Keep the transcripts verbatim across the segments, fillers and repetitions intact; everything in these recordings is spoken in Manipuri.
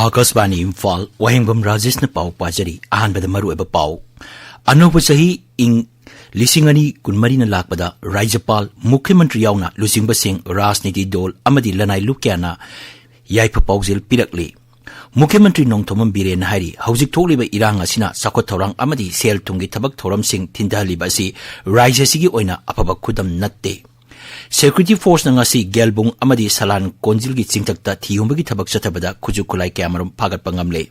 ꯑꯥꯀꯥꯁꯕꯥꯅꯤ ꯏꯝꯐꯥꯜ, ꯋꯥꯍꯦꯡꯕꯝ ꯔꯥꯖꯦꯁꯅ ꯄꯥꯎ ꯄꯥꯖꯔꯤ꯫ ꯑꯍꯥꯟꯕꯗ ꯃꯔꯨꯑꯣꯏꯕ ꯄꯥꯎ꯫ ꯑꯅꯧꯕ ꯆꯍꯤ ꯏꯪ ꯂꯤꯁꯤꯡ ꯑꯅꯤ ꯀꯨꯟꯃꯔꯤꯅ ꯂꯥꯛꯄꯗ ꯔꯥꯖ꯭ꯌꯄꯥꯜ, ꯃꯨꯈ꯭ꯌ ꯃꯟꯇ꯭ꯔꯤ ꯌꯥꯎꯅ ꯂꯨꯆꯤꯡꯕꯁꯤꯡ, ꯔꯥꯖꯅꯤꯇꯤ ꯗꯣꯜ ꯑꯃꯗꯤ ꯂꯅꯥꯏ ꯂꯨꯞ ꯀꯌꯥꯅ ꯌꯥꯏꯐ ꯄꯥꯎꯖꯦꯜ ꯄꯤꯔꯛꯂꯤ꯫ ꯃꯨꯈ꯭ꯌ ꯃꯟꯇ꯭ꯔꯤ ꯅꯣꯡꯊꯣꯝꯕꯝ ꯕꯤꯔꯦꯟꯅ ꯍꯥꯏꯔꯤ, ꯍꯧꯖꯤꯛ ꯊꯣꯛꯂꯤꯕ ꯏꯔꯥꯡ ꯑꯁꯤꯅ ꯆꯥꯎꯈꯠ ꯊꯧꯔꯥꯡ ꯑꯃꯗꯤ ꯁꯦꯜ ꯊꯨꯝꯒꯤ ꯊꯕꯛ ꯊꯧꯔꯝꯁꯤꯡ ꯊꯤꯟꯊꯍꯜꯂꯤꯕ ꯑꯁꯤ ꯔꯥꯖ꯭ꯌ ꯑꯁꯤꯒꯤ ꯑꯣꯏꯅ ꯑꯐꯕ ꯈꯨꯗꯝ ꯅꯠꯇꯦ꯫ Security Forceꯅ ꯉꯁꯤ ꯒꯦꯜꯕꯨꯡ ꯑꯃꯗꯤ ꯁꯂꯥꯟ ꯀꯣꯟꯖꯤꯜꯒꯤ ꯆꯤꯡꯊꯛꯇ ꯊꯤꯍꯨꯝꯕꯒꯤ ꯊꯕꯛ ꯆꯠꯊꯕꯗ ꯈꯨꯠꯁꯨ ꯈꯨꯠꯂꯥꯏ ꯀꯌꯥꯃꯔꯨꯝ ꯐꯥꯒꯠꯄ ꯉꯝꯂꯦ꯫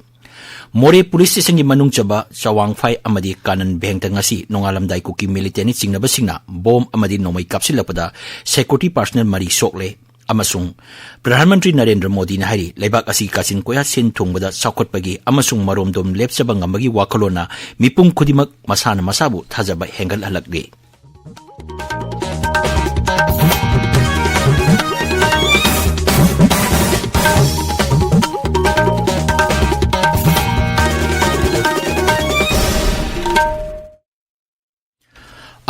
ꯃꯣꯔꯦ Police Stationꯒꯤ ꯃꯅꯨꯡ ꯆꯟꯕ ꯆꯋꯥꯡꯐꯥꯏ ꯑꯃꯗꯤ ꯀꯥꯅꯟ ꯕꯦꯡꯇ ꯉꯁꯤ ꯅꯣꯡꯉꯥꯂꯝꯗꯥꯏ ꯀꯨꯀꯤ militant ꯆꯤꯡꯅꯕꯁꯤꯡꯅ ꯕꯣꯝ ꯑꯃꯗꯤ ꯅꯣꯡꯃꯩ ꯀꯥꯞꯁꯤꯜꯂꯛꯄꯗ security personnel ꯃꯔꯤ ꯁꯣꯛꯂꯦ꯫ ꯑꯃꯁꯨꯡ ꯄ꯭ꯔꯙꯥꯟ ꯃꯟꯇ꯭ꯔꯤ ꯅꯔꯦꯟꯗ꯭ꯔ ꯃꯣꯗꯤꯅ ꯍꯥꯏꯔꯤ, ꯂꯩꯕꯥꯛ ꯑꯁꯤ ꯀꯥꯆꯤꯟ ꯀꯣꯌꯥ ꯁꯤꯟ ꯊꯨꯡꯕꯗ ꯆꯥꯎꯈꯠꯄꯒꯤ ꯑꯃꯁꯨꯡ ꯃꯔꯣꯝꯗꯣꯝ ꯂꯦꯞꯆꯕ ꯉꯝꯕꯒꯤ ꯋꯥꯈꯜꯂꯣꯟꯅ ꯃꯤꯄꯨꯝ ꯈꯨꯗꯤꯡꯃꯛ ꯃꯁꯥꯅ ꯃꯁꯥꯕꯨ ꯊꯥꯖꯕ ꯍꯦꯟꯒꯠꯍꯜꯂꯛꯂꯤ꯫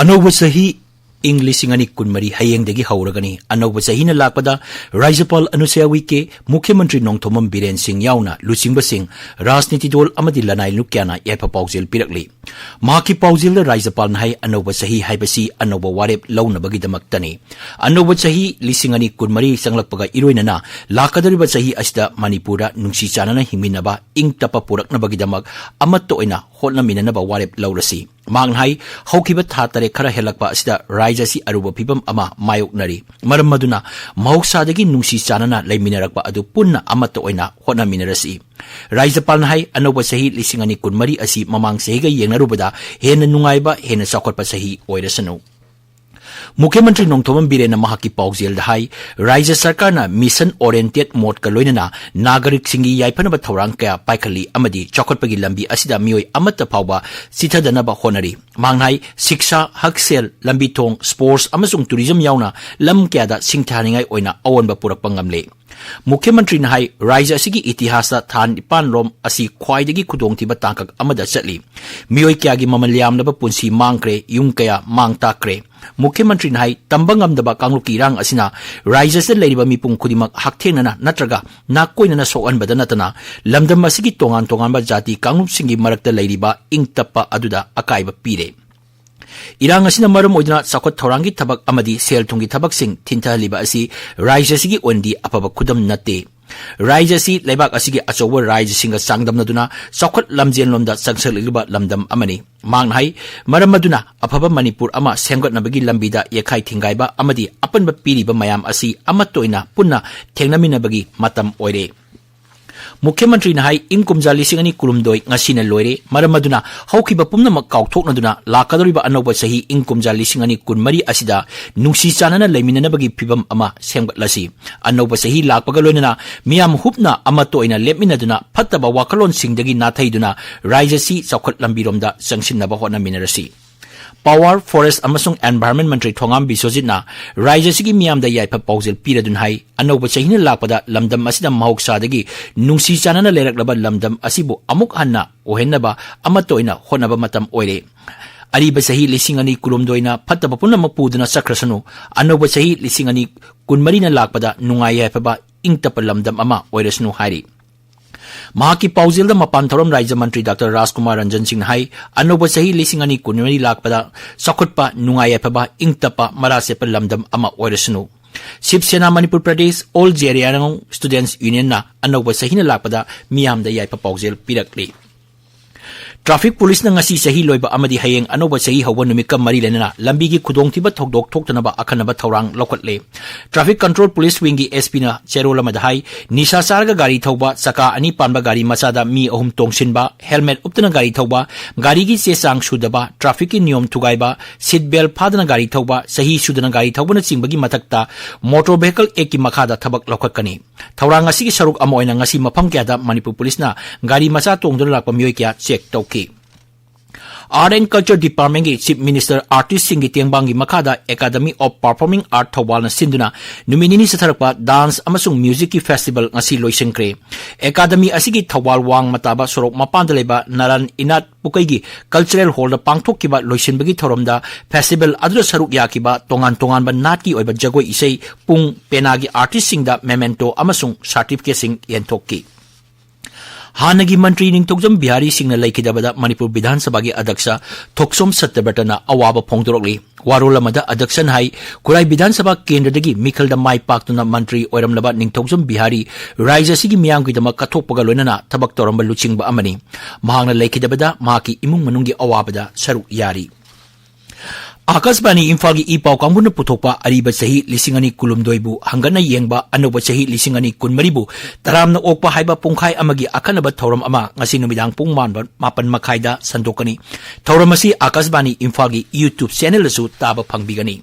ꯑꯅꯧꯕ ꯆꯍꯤ ꯏꯪ ꯂꯤꯁꯤꯡ ꯑꯅꯤ ꯀꯨꯟꯃꯔꯤ ꯍꯌꯦꯡꯗꯒꯤ ꯍꯧꯔꯒꯅꯤ꯫ ꯑꯅꯧꯕ ꯆꯍꯤꯅ ꯂꯥꯛꯄꯗ ꯔꯥꯖ꯭ꯌꯄꯥꯜ ꯑꯅꯨꯁ꯭ꯌꯥ ꯎꯏꯀꯦ, ꯃꯨꯈ꯭ꯌ ꯃꯟꯇ꯭ꯔꯤ ꯅꯣꯡꯊꯣꯝꯕꯝ ꯕꯤꯔꯦꯟ ꯁꯤꯡ ꯌꯥꯎꯅ ꯂꯨꯆꯤꯡꯕꯁꯤꯡ, ꯔꯥꯖꯅꯤꯇꯤ ꯗꯣꯜ ꯑꯃꯗꯤ ꯂꯅꯥꯏ ꯂꯨꯞ ꯀꯌꯥꯅ ꯌꯥꯏꯐ ꯄꯥꯎꯖꯦꯜ ꯄꯤꯔꯛꯂꯤ꯫ ꯃꯍꯥꯛꯀꯤ ꯄꯥꯎꯖꯦꯜꯗ ꯔꯥꯖ꯭ꯌꯄꯥꯜꯅ ꯍꯥꯏ, ꯑꯅꯧꯕ ꯆꯍꯤ ꯍꯥꯏꯕꯁꯤ ꯑꯅꯧꯕ ꯋꯥꯔꯦꯞ ꯂꯧꯅꯕꯒꯤꯗꯃꯛꯇꯅꯤ꯫ ꯑꯅꯧꯕ ꯆꯍꯤ ꯂꯤꯁꯤꯡ ꯑꯅꯤ ꯀꯨꯟꯃꯔꯤ ꯆꯪꯂꯛꯄꯒ ꯏꯔꯣꯏꯅꯅ ꯂꯥꯛꯀꯗꯧꯔꯤꯕ ꯆꯍꯤ ꯑꯁꯤꯗ ꯃꯅꯤꯄꯨꯔꯗ ꯅꯨꯡꯁꯤ ꯆꯥꯟꯅꯅ ꯍꯤꯡꯃꯤꯟꯅꯕ, ꯏꯪ ꯇꯞꯄ ꯄꯨꯔꯛꯅꯕꯒꯤꯗꯃꯛ ꯑꯃꯠꯇ ꯑꯣꯏꯅ ꯍꯣꯠꯅꯃꯤꯟꯅꯅꯕ ꯋꯥꯔꯦꯞ ꯂꯧꯔꯁꯤ꯫ ꯃꯍꯥꯛꯅ ꯍꯥꯏ, ꯍꯧꯈꯤꯕ ꯊꯥ ꯇꯔꯦꯠ ꯈꯔ ꯍꯦꯜꯂꯛꯄ ꯑꯁꯤꯗ ꯔꯥꯖ꯭ꯌ ꯑꯁꯤ ꯑꯔꯨꯕ ꯐꯤꯚꯝ ꯑꯃ ꯃꯥꯌꯣꯛꯅꯔꯤ꯫ ꯃꯔꯝ ꯑꯗꯨꯅ ꯃꯍꯧꯁꯥꯗꯒꯤ ꯅꯨꯡꯁꯤ ꯆꯥꯟꯅꯅ ꯂꯩꯃꯤꯟꯅꯔꯛꯄ ꯑꯗꯨ ꯄꯨꯟꯅ ꯑꯃꯠꯇ ꯑꯣꯏꯅ ꯍꯣꯠꯅꯃꯤꯟꯅꯔꯁꯤ꯫ ꯔꯥꯖ꯭ꯌꯄꯥꯜꯅ ꯍꯥꯏ, ꯑꯅꯧꯕ ꯆꯍꯤ ꯂꯤꯁꯤꯡ ꯑꯅꯤ ꯀꯨꯟꯃꯔꯤ ꯑꯁꯤ ꯃꯃꯥꯡ ꯆꯍꯤꯒ ꯌꯦꯡꯅꯔꯨꯕꯗ ꯍꯦꯟꯅ ꯅꯨꯡꯉꯥꯏꯕ, ꯍꯦꯟꯅ ꯆꯥꯎꯈꯠꯄ ꯆꯍꯤ ꯑꯣꯏꯔꯁꯅꯨ꯫ ꯃꯨꯈ꯭ꯌ ꯃꯟꯇ꯭ꯔꯤ ꯅꯣꯡꯊꯣꯝꯕꯝ ꯕꯤꯔꯦꯟꯅ ꯃꯍꯥꯛꯀꯤ ꯄꯥꯎꯖꯦꯜꯗ ꯍꯥꯏ, ꯔꯥꯖ꯭ꯌ ꯁꯔꯀꯥꯔꯅ mission oriented modeꯀ ꯂꯣꯏꯅꯅ ꯅꯥꯒꯔꯤꯛꯁꯤꯡꯒꯤ ꯌꯥꯏꯐꯅꯕ ꯊꯧꯔꯥꯡ ꯀꯌꯥ ꯄꯥꯏꯈꯠꯂꯤ ꯑꯃꯗꯤ ꯆꯥꯎꯈꯠꯄꯒꯤ ꯂꯝꯕꯤ ꯑꯁꯤꯗ ꯃꯤꯑꯣꯏ ꯑꯃꯠꯇ ꯐꯥꯎꯕ ꯆꯤꯊꯗꯅꯕ ꯍꯣꯠꯅꯔꯤ꯫ ꯃꯍꯥꯛꯅ ꯍꯥꯏ, ꯁꯤꯛꯁꯥ, ꯍꯛꯁꯦꯜ, ꯂꯝꯕꯤ ꯊꯣꯡ, sports ꯑꯃꯁꯨꯡ tourism ꯌꯥꯎꯅ ꯂꯝ ꯀꯌꯥꯗ ꯁꯤꯡꯊꯥꯅꯤꯡꯉꯥꯏ ꯑꯣꯏꯅ ꯑꯑꯣꯟꯕ ꯄꯨꯔꯛꯄ ꯉꯝꯂꯦ꯫ ꯃꯨꯈ꯭ꯌ ꯃꯟꯇ꯭ꯔꯤꯅ ꯍꯥꯏ, ꯔꯥꯖ꯭ꯌ ꯑꯁꯤꯒꯤ ꯏꯇꯤꯍꯥꯁꯇ ꯊꯥ ꯅꯤꯄꯥꯟ ꯔꯣꯝ ꯑꯁꯤ ꯈ꯭ꯋꯥꯏꯗꯒꯤ ꯈꯨꯗꯣꯡꯊꯤꯕ ꯇꯥꯡꯀꯛ ꯑꯃꯗ ꯆꯠꯂꯤ꯫ ꯃꯤꯑꯣꯏ ꯀꯌꯥꯒꯤ ꯃꯃꯜ ꯌꯥꯝꯂꯕ ꯄꯨꯟꯁꯤ ꯃꯥꯡꯈ꯭ꯔꯦ, ꯌꯨꯝ ꯀꯌꯥ ꯃꯥꯡ ꯇꯥꯛꯈ꯭ꯔꯦ꯫ ꯃꯨꯈ꯭ꯌ ꯃꯟꯇ꯭ꯔꯤꯅ ꯍꯥꯏ, ꯇꯝꯕ ꯉꯝꯗꯕ ꯀꯥꯡꯂꯨꯞꯀꯤ ꯏꯔꯥꯡ ꯑꯁꯤꯅ ꯔꯥꯖ꯭ꯌ ꯑꯁꯤꯗ ꯂꯩꯔꯤꯕ ꯃꯤꯄꯨꯝ ꯈꯨꯗꯤꯡꯃꯛ ꯍꯛꯊꯦꯡꯅꯅ ꯅꯠꯇ꯭ꯔꯒ ꯅꯥꯀꯣꯏꯅꯅ ꯁꯣꯛꯍꯟꯕꯗ ꯅꯠꯇꯅ ꯂꯝꯗꯝ ꯑꯁꯤꯒꯤ ꯇꯣꯉꯥꯟ ꯇꯣꯉꯥꯟꯕ ꯖꯥꯇꯤ ꯀꯥꯡꯂꯨꯞꯁꯤꯡꯒꯤ ꯃꯔꯛꯇ ꯂꯩꯔꯤꯕ ꯏꯪ ꯇꯞꯄ ꯑꯗꯨꯗ ꯑꯀꯥꯏꯕ ꯄꯤꯔꯦ꯫ ꯏꯔꯥꯡ ꯑꯁꯤꯅ ꯃꯔꯝ ꯑꯣꯏꯗꯨꯅ ꯆꯥꯎꯈꯠ ꯊꯧꯔꯥꯡꯒꯤ ꯊꯕꯛ ꯑꯃꯗꯤ ꯁꯦꯜ ꯊꯨꯝꯒꯤ ꯊꯕꯛꯁꯤꯡ ꯊꯤꯟꯊꯍꯜꯂꯤꯕ ꯑꯁꯤ ꯔꯥꯖ꯭ꯌ ꯑꯁꯤꯒꯤ ꯑꯣꯏꯅꯗꯤ ꯑꯐꯕ ꯈꯨꯗꯝ ꯅꯠꯇꯦ꯫ ꯔꯥꯖ꯭ꯌ ꯑꯁꯤ ꯂꯩꯕꯥꯛ ꯑꯁꯤꯒꯤ ꯑꯆꯧꯕ ꯔꯥꯖ꯭ꯌꯁꯤꯡꯒ ꯆꯥꯡꯗꯝꯅꯗꯨꯅ ꯆꯥꯎꯈꯠ ꯂꯝꯖꯦꯜꯂꯣꯝꯗ ꯆꯪꯁꯤꯜꯂꯛꯂꯤꯕ ꯂꯝꯗꯝ ꯑꯃꯅꯤ꯫ ꯃꯍꯥꯛꯅ ꯍꯥꯏ, ꯃꯔꯝ ꯑꯗꯨꯅ ꯑꯐꯕ ꯃꯅꯤꯄꯨꯔ ꯑꯃ ꯁꯦꯝꯒꯠꯅꯕꯒꯤ ꯂꯝꯕꯤꯗ ꯌꯦꯈꯥꯏ ꯊꯤꯡꯒꯥꯏꯕ ꯑꯃꯗꯤ ꯑꯄꯟꯕ ꯄꯤꯔꯤꯕ ꯃꯌꯥꯝ ꯑꯁꯤ ꯑꯃꯠꯇ ꯑꯣꯏꯅ ꯄꯨꯟꯅ ꯊꯦꯡꯅꯃꯤꯟꯅꯕꯒꯤ ꯃꯇꯝ ꯑꯣꯏꯔꯦ꯫ ꯃꯨꯈ꯭ꯌ ꯃꯟꯇ꯭ꯔꯤꯅ ꯍꯥꯏ, ꯏꯪ ꯀꯨꯝꯖꯥ ꯂꯤꯁꯤꯡ ꯑꯅꯤ ꯀꯨꯟꯍꯨꯝꯗꯣꯏ ꯉꯁꯤꯅ ꯂꯣꯏꯔꯦ꯫ ꯃꯔꯝ ꯑꯗꯨꯅ ꯍꯧꯈꯤꯕ ꯄꯨꯝꯅꯃꯛ ꯀꯥꯎꯊꯣꯛꯅꯗꯨꯅ ꯂꯥꯛꯀꯗꯧꯔꯤꯕ ꯑꯅꯧꯕ ꯆꯍꯤ ꯏꯪ ꯀꯨꯝꯖꯥ ꯂꯤꯁꯤꯡ ꯑꯅꯤ ꯀꯨꯟꯃꯔꯤ ꯑꯁꯤꯗ ꯅꯨꯡꯁꯤ ꯆꯥꯟꯅꯅ ꯂꯩꯃꯤꯟꯅꯅꯕꯒꯤ ꯐꯤꯚꯝ ꯑꯃ ꯁꯦꯝꯒꯠꯂꯁꯤ꯫ ꯑꯅꯧꯕ ꯆꯍꯤ ꯂꯥꯛꯄꯒ ꯂꯣꯏꯅꯅ ꯃꯤꯌꯥꯝ ꯍꯨꯞꯅ ꯑꯃꯠꯇ ꯑꯣꯏꯅ ꯂꯦꯞꯃꯤꯟꯅꯗꯨꯅ ꯐꯠꯇꯕ ꯋꯥꯈꯜꯂꯣꯟꯁꯤꯡꯗꯒꯤ ꯅꯥꯊꯩꯗꯨꯅ ꯔꯥꯖ꯭ꯌ ꯑꯁꯤ ꯆꯥꯎꯈꯠ ꯂꯝꯕꯤꯔꯣꯝꯗ ꯆꯪꯁꯤꯟꯅꯕ ꯍꯣꯠꯅꯃꯤꯟꯅꯔꯁꯤ꯫ Power, Forest ꯑꯃꯁꯨꯡ Environment ꯃꯟꯇ꯭ꯔꯤ ꯊꯣꯉꯥꯝ ꯕꯤꯁ꯭ꯋꯖꯤꯠꯅ ꯔꯥꯖ꯭ꯌ ꯑꯁꯤꯒꯤ ꯃꯤꯌꯥꯝꯗ ꯌꯥꯏꯐ ꯄꯥꯎꯖꯦꯜ ꯄꯤꯔꯗꯨꯅ ꯍꯥꯏ, ꯑꯅꯧꯕ ꯆꯍꯤꯅ ꯂꯥꯛꯄꯗ ꯂꯝꯗꯝ ꯑꯁꯤꯗ ꯃꯍꯧꯁꯥꯗꯒꯤ ꯅꯨꯡꯁꯤ ꯆꯥꯟꯅꯅ ꯂꯩꯔꯛꯂꯕ ꯂꯝꯗꯝ ꯑꯁꯤꯕꯨ ꯑꯃꯨꯛ ꯍꯟꯅ ꯑꯣꯏꯍꯟꯅꯕ ꯑꯃꯠꯇ ꯑꯣꯏꯅ ꯍꯣꯠꯅꯕ ꯃꯇꯝ ꯑꯣꯏꯔꯦ꯫ ꯑꯔꯤꯕ ꯆꯍꯤ ꯂꯤꯁꯤꯡ ꯑꯅꯤ ꯀꯨꯟꯍꯨꯝꯗꯣꯏꯅ ꯐꯠꯇꯕ ꯄꯨꯝꯅꯃꯛ ꯄꯨꯗꯨꯅ ꯆꯠꯈ꯭ꯔꯁꯅꯨ꯫ ꯑꯅꯧꯕ ꯆꯍꯤ ꯂꯤꯁꯤꯡ ꯑꯅꯤ ꯀꯨꯟꯃꯔꯤꯅ ꯂꯥꯛꯄꯗ ꯅꯨꯡꯉꯥꯏ ꯌꯥꯏꯐꯕ, ꯏꯪ ꯇꯞꯄ ꯂꯝꯗꯝ ꯑꯃ ꯑꯣꯏꯔꯁꯅꯨ ꯍꯥꯏꯔꯤ꯫ ꯃꯍꯥꯛꯀꯤ ꯄꯥꯎꯖꯦꯜꯗ ꯃꯄꯥꯟ ꯊꯧꯔꯝ ꯔꯥꯖ꯭ꯌ ꯃꯟꯇ꯭ꯔꯤ ꯗꯥꯛꯇꯔ ꯔꯥꯖꯀꯨꯃꯥꯔ ꯔꯟꯖꯟ ꯁꯤꯡꯅ ꯍꯥꯏ, ꯑꯅꯧꯕ ꯆꯍꯤ ꯂꯤꯁꯤꯡ ꯑꯅꯤ ꯀꯨꯟꯃꯔꯤ ꯂꯥꯛꯄꯗ ꯆꯥꯎꯈꯠꯄ, ꯅꯨꯡꯉꯥꯏ ꯌꯥꯏꯐꯕ, ꯏꯪ ꯇꯞꯄ, ꯃꯔꯥ ꯆꯦꯠꯄ ꯂꯝꯗꯝ ꯑꯃ ꯑꯣꯏꯔꯁꯅꯨ꯫ ꯁꯤꯕ ꯁꯦꯅꯥ Manipur Pradesh, All Zeliangrong Students Union ꯅ ꯑꯅꯧꯕ ꯆꯍꯤꯅ ꯂꯥꯛꯄꯗ ꯃꯤꯌꯥꯝꯗ ꯌꯥꯏꯐ ꯄꯥꯎꯖꯦꯜ ꯄꯤꯔꯛꯂꯤ꯫ ꯇ꯭ꯔꯥꯐꯤꯛ ꯄꯨꯂꯤꯁꯅ ꯉꯁꯤ ꯆꯍꯤ ꯂꯣꯏꯕ ꯑꯃꯗꯤ ꯍꯌꯦꯡ ꯑꯅꯧꯕ ꯆꯍꯤ ꯍꯧꯕ ꯅꯨꯃꯤꯠꯀ ꯃꯔꯤ ꯂꯩꯅꯅ ꯂꯝꯕꯤꯒꯤ ꯈꯨꯗꯣꯡꯊꯤꯕ ꯊꯧꯗꯣꯛ ꯊꯣꯛꯇꯅꯕ ꯑꯀꯟꯅꯕ ꯊꯧꯔꯥꯡ ꯂꯧꯈꯠꯂꯦ꯫ Traffic control police wing S P ꯅ ꯆꯦꯔꯣꯜ ꯑꯃꯗ ꯍꯥꯏ, ꯅꯤꯁꯥ ꯆꯥꯔꯒ ꯒꯥꯔꯤ ꯊꯧꯕ, ꯆꯀꯥ ꯑꯅꯤ ꯄꯥꯟꯕ ꯒꯥꯔꯤ ꯃꯆꯥꯗ ꯃꯤ ꯑꯍꯨꯝ ꯇꯣꯡꯁꯤꯟꯕ, ꯍꯦꯜꯃꯦꯠ ꯎꯞꯇꯅ ꯒꯥꯔꯤ ꯊꯧꯕ, ꯒꯥꯔꯤꯒꯤ ꯆꯦ ꯆꯥꯡ ꯁꯨꯗꯕ, ꯇ꯭ꯔꯥꯐꯤꯛꯀꯤ ꯅꯤꯌꯣꯝ ꯊꯨꯒꯥꯏꯕ, ꯁꯤꯠ ꯕꯦꯜ ꯐꯥꯗꯅ ꯒꯥꯔꯤ ꯊꯧꯕ, ꯆꯍꯤ ꯁꯨꯗꯅ ꯒꯥꯔꯤ ꯊꯧꯕꯅꯆꯤꯡꯕꯒꯤ ꯃꯊꯛꯇ ꯃꯣꯇꯣꯔ ꯚꯦꯍꯤꯀꯜ ꯑꯦꯛꯀꯤ ꯃꯈꯥꯗ ꯊꯕꯛ ꯂꯧꯈꯠꯀꯅꯤ꯫ ꯊꯧꯔꯥꯡ ꯑꯁꯤꯒꯤ ꯁꯔꯨꯛ ꯑꯃ ꯑꯣꯏꯅ ꯉꯁꯤ ꯃꯐꯝ ꯀꯌꯥꯗ ꯃꯅꯤꯄꯨꯔ ꯄꯨꯂꯤꯁꯅ ꯒꯥꯔꯤ ꯃꯆꯥ ꯇꯣꯡꯗꯨꯅ ꯂꯥꯛꯄ ꯃꯤꯑꯣꯏ ꯀꯌꯥ ꯆꯦꯛ ꯇꯧꯈꯤ꯫ Art and Culture Departmentꯀꯤ Chief Minister Artistꯁꯤꯡꯒꯤ ꯇꯦꯡꯕꯥꯡꯒꯤ ꯃꯈꯥꯗ Academy of Performing Art ꯊꯧꯕꯥꯜꯅ ꯁꯤꯟꯗꯨꯅ ꯅꯨꯃꯤꯠ ꯅꯤꯅꯤ ꯆꯠꯊꯔꯛꯄ dance ꯑꯃꯁꯨꯡ musicꯀꯤ festival ꯉꯁꯤ ꯂꯣꯏꯁꯤꯟꯈ꯭ꯔꯦ꯫ Academy ꯑꯁꯤꯒꯤ ꯊꯧꯕꯥꯜ ꯋꯥꯡꯃ ꯇꯥꯕ ꯁꯣꯔꯣꯛ ꯃꯄꯥꯟꯗ ꯂꯩꯕ ꯅꯥꯔꯥꯟ ꯏꯅꯥꯠ ꯄꯨꯀꯩꯒꯤ Cultural Hallꯗ ꯄꯥꯡꯊꯣꯛꯈꯤꯕ ꯂꯣꯏꯁꯤꯟꯕꯒꯤ ꯊꯧꯔꯝꯗ festival ꯑꯗꯨꯗ ꯁꯔꯨꯛ ꯌꯥꯈꯤꯕ ꯇꯣꯉꯥꯟ ꯇꯣꯉꯥꯟꯕ ꯅꯥꯠꯀꯤ ꯑꯣꯏꯕ ꯖꯒꯣꯏ ꯏꯁꯩ, ꯄꯨꯡ, ꯄꯦꯅꯥꯒꯤ artistꯁꯤꯡꯗ memento ꯑꯃꯁꯨꯡ certificateꯁꯤꯡ ꯌꯦꯟꯊꯣꯛꯈꯤ꯫ ꯍꯥꯟꯅꯒꯤ ꯃꯟꯇ꯭ꯔꯤ ꯅꯤꯡꯊꯧꯖꯝ ꯕꯤꯍꯥꯔꯤ ꯁꯤꯡꯅ ꯂꯩꯈꯤꯗꯕꯗ ꯃꯅꯤꯄꯨꯔ ꯕꯤꯙꯥꯟ ꯁꯚꯥꯒꯤ ꯑꯗ꯭ꯌꯛꯁ ꯊꯣꯛꯁꯣꯝ ꯁꯠꯇꯕ꯭ꯔꯇꯅ ꯑꯋꯥꯕ ꯐꯣꯡꯗꯣꯔꯛꯂꯤ꯫ ꯋꯥꯔꯣꯜ ꯑꯃꯗ ꯑꯗ꯭ꯌꯛꯁꯅ ꯍꯥꯏ, ꯈꯨꯔꯥꯏ ꯕꯤꯙꯥꯟ ꯁꯚꯥ ꯀꯦꯟꯗ꯭ꯔꯗꯒꯤ ꯃꯤꯈꯜꯗ ꯃꯥꯏ ꯄꯥꯛꯇꯨꯅ ꯃꯟꯇ꯭ꯔꯤ ꯑꯣꯏꯔꯝꯂꯕ ꯅꯤꯡꯊꯧꯖꯝ ꯕꯤꯍꯥꯔꯤ ꯔꯥꯏꯖ ꯑꯁꯤꯒꯤ ꯃꯤꯌꯥꯝꯒꯤꯗꯃꯛ ꯀꯠꯊꯣꯛꯄꯒ ꯂꯣꯏꯅꯅ ꯊꯕꯛ ꯇꯧꯔꯝꯕ ꯂꯨꯆꯤꯡꯕ ꯑꯃꯅꯤ꯫ ꯃꯍꯥꯛꯅ ꯂꯩꯈꯤꯗꯕꯗ ꯃꯍꯥꯛꯀꯤ ꯏꯃꯨꯡ ꯃꯅꯨꯡꯒꯤ ꯑꯋꯥꯕꯗ ꯁꯔꯨꯛ ꯌꯥꯔꯤ꯫ ꯑꯥꯀꯥꯁꯕꯥꯅꯤ ꯏꯝꯐꯥꯜꯒꯤ ꯏ ꯄꯥꯎ ꯀꯥꯡꯕꯨꯅ ꯄꯨꯊꯣꯛꯄ ꯑꯔꯤꯕ ꯆꯍꯤ ꯂꯤꯁꯤꯡ ꯑꯅꯤ ꯀꯨꯟꯍꯨꯝꯗꯣꯏꯕꯨ ꯍꯪꯒꯠꯅ ꯌꯦꯡꯕ, ꯑꯅꯧꯕ ꯆꯍꯤ ꯂꯤꯁꯤꯡ ꯑꯅꯤ ꯀꯨꯟꯃꯔꯤꯕꯨ ꯇꯔꯥꯝꯅ ꯑꯣꯛꯄ ꯍꯥꯏꯕ ꯄꯨꯡꯈꯥꯏ ꯑꯃꯒꯤ ꯑꯈꯟꯅꯕ ꯊꯧꯔꯝ ꯑꯃ ꯉꯁꯤ ꯅꯨꯃꯤꯗꯥꯡ ꯄꯨꯡ ꯃꯥꯟꯕ ꯃꯥꯄꯟ ꯃꯈꯥꯏꯗ ꯁꯟꯗꯣꯛꯀꯅꯤ꯫ ꯊꯧꯔꯝ ꯑꯁꯤ ꯑꯥꯀꯥꯁꯕꯥꯅꯤ ꯏꯝꯐꯥꯜꯒꯤ YouTube channelꯗꯁꯨ ꯇꯥꯕ ꯐꯪꯕꯤꯒꯅꯤ꯫